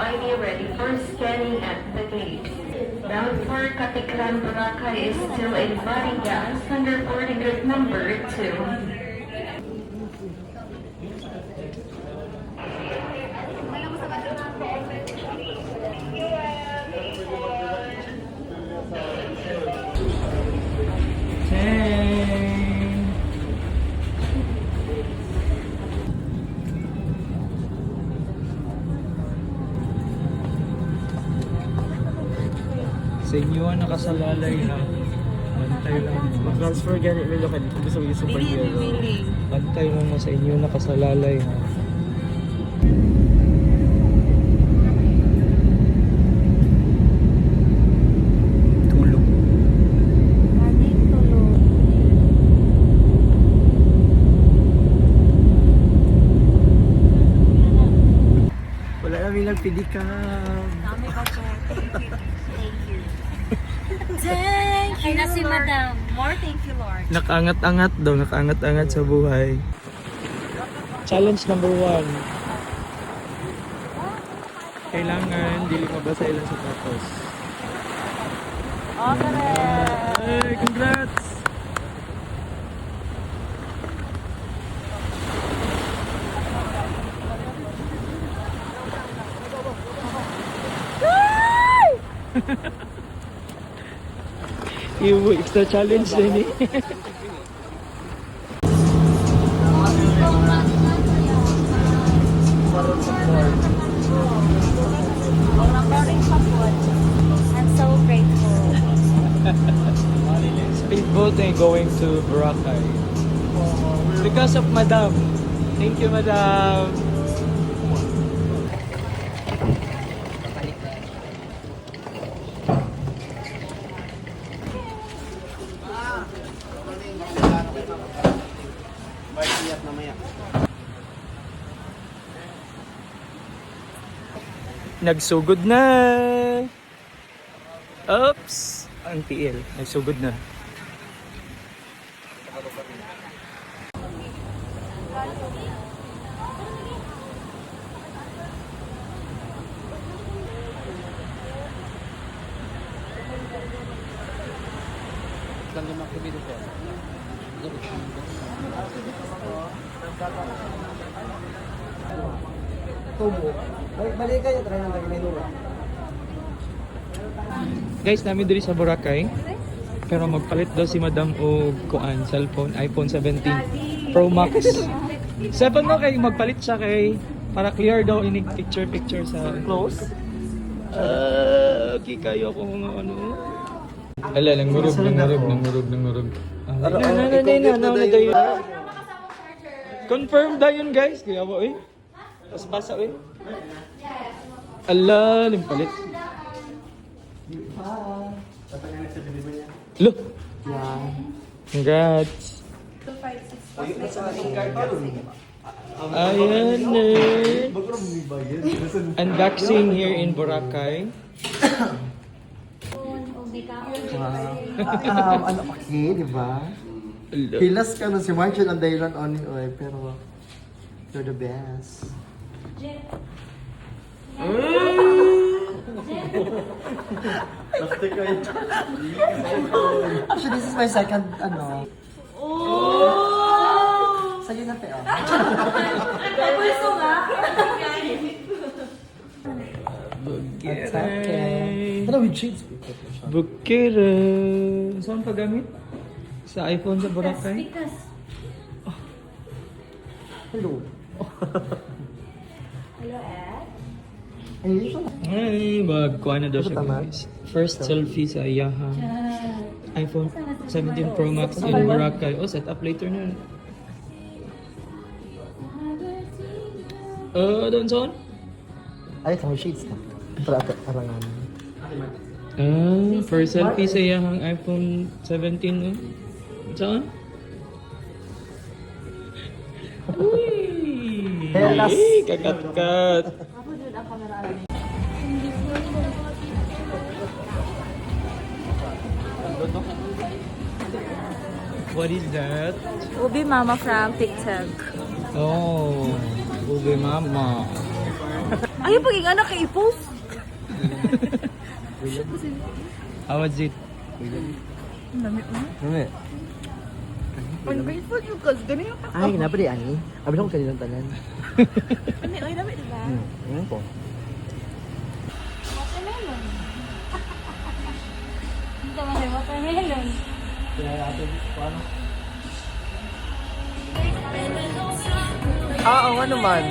ID ready for scanning at the gate. Bound for Katiklan, Boracay is still in body gas under boarding group number 2. Sa inyo ang nakasalalay na. Bantay lang. Mag-transfer ganit nilo ka dito gusto mo yung superhero. Bantay mo sa inyo nakasalalay ha. Tulog. Wala namin nagpidikam. Dami ka po. Thank you. Thank you. Ay na si Madam. More thank you, Lord. Nakaangat-angat daw, nakaangat-angat sa buhay. Challenge number 1. Kailangan dili mabasa ilang sapatos. Hey, congrats! It's the challenge din eh. I'm so grateful. Speedboat ay going to Boracay. Because of Madam. Thank you, Madam. Nagsugod na. Oops. Ang TL. Nagsugod na. Tubo. Balik kayo try nang lagi nila. Guys, namin diri sa Boracay. Pero magpalit daw si Madam o kuan, cellphone, iPhone 17 Pro Max. 7 no kay magpalit siya kay para clear daw ini picture sa Close. okay kayo kung ano. Ala lang ngurog. Confirm dayon guys, kaya mo eh. Pas basa eh. Ala, limpalit. Look. Congrats. Ayan eh. Unboxing here in Boracay. Ano okay, di ba? Pilas ka nun si Marshall ang dahilan on oy, pero you're the best. Actually, this is my second, ano. Sa'yo na, Teo. Pero with shades. Bukira. Saan paggamit? Sa iPhone sa Boracay? Hello. Hello, Ed. Ay, siya na. Ay, magkuha na daw siya guys. First selfie sa Yaha. iPhone 17 Pro Max in Boracay. Oh, set up later na. Doon saan? Ay, sa shades na. Para arangan. First selfie sa Yahang iPhone 17. Saan? Uy! Helas. Kakat-kat. What is that? Ubi Mama from TikTok. Oh, Ube Mama. Ayaw pag anak kay i-post. How was it? Nami. Ungrateful you cause ganyan ka. Ay, kenapa di ani? Abis ako kanilang tanan. Ay, dami diba? Ano po? Watermelon. Hindi mo may watermelon. Oo, ano man.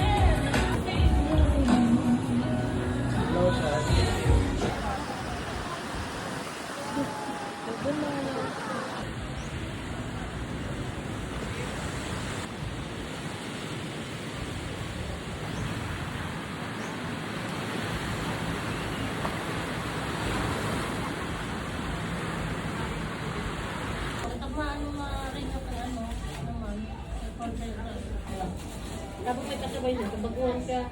Dapat may kasabay niya, kabaguhan ka.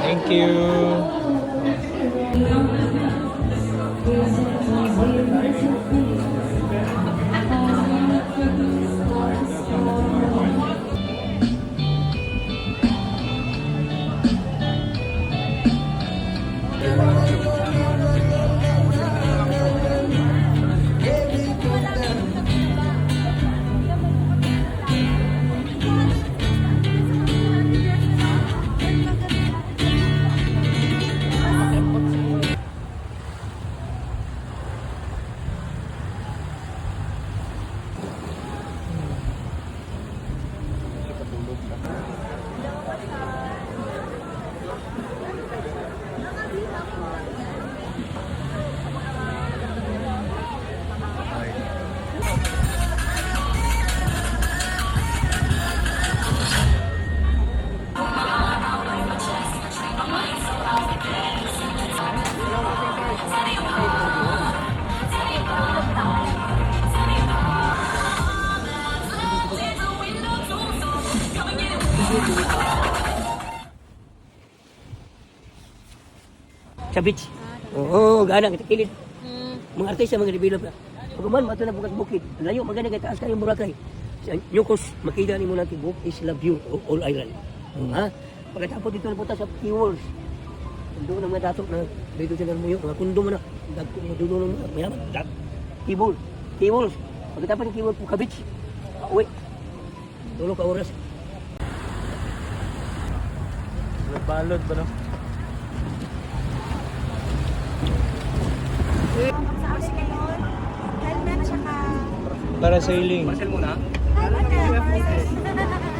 Thank you. Sa beach. Oo, gana kita kilid. Mga artista mga develop na. Pagkuman mato na bukas bukid. Layo maganda kay taas kayo Boracay. Sa Yukos makita nimo lang tibok is love you all island. Ha? Pagkatapos dito na punta sa Keywords. Doon ang mga datok na dito sila mo mga kundo mo na. Dagko mo dulo ng mayaman. Keywords. Keywords. Pagkatapos ng Keywords Puka Beach. Uwi. Tulo ka oras. Balod ba no? Helmet, tsaka... Para sailing. Marcel muna. Helmet.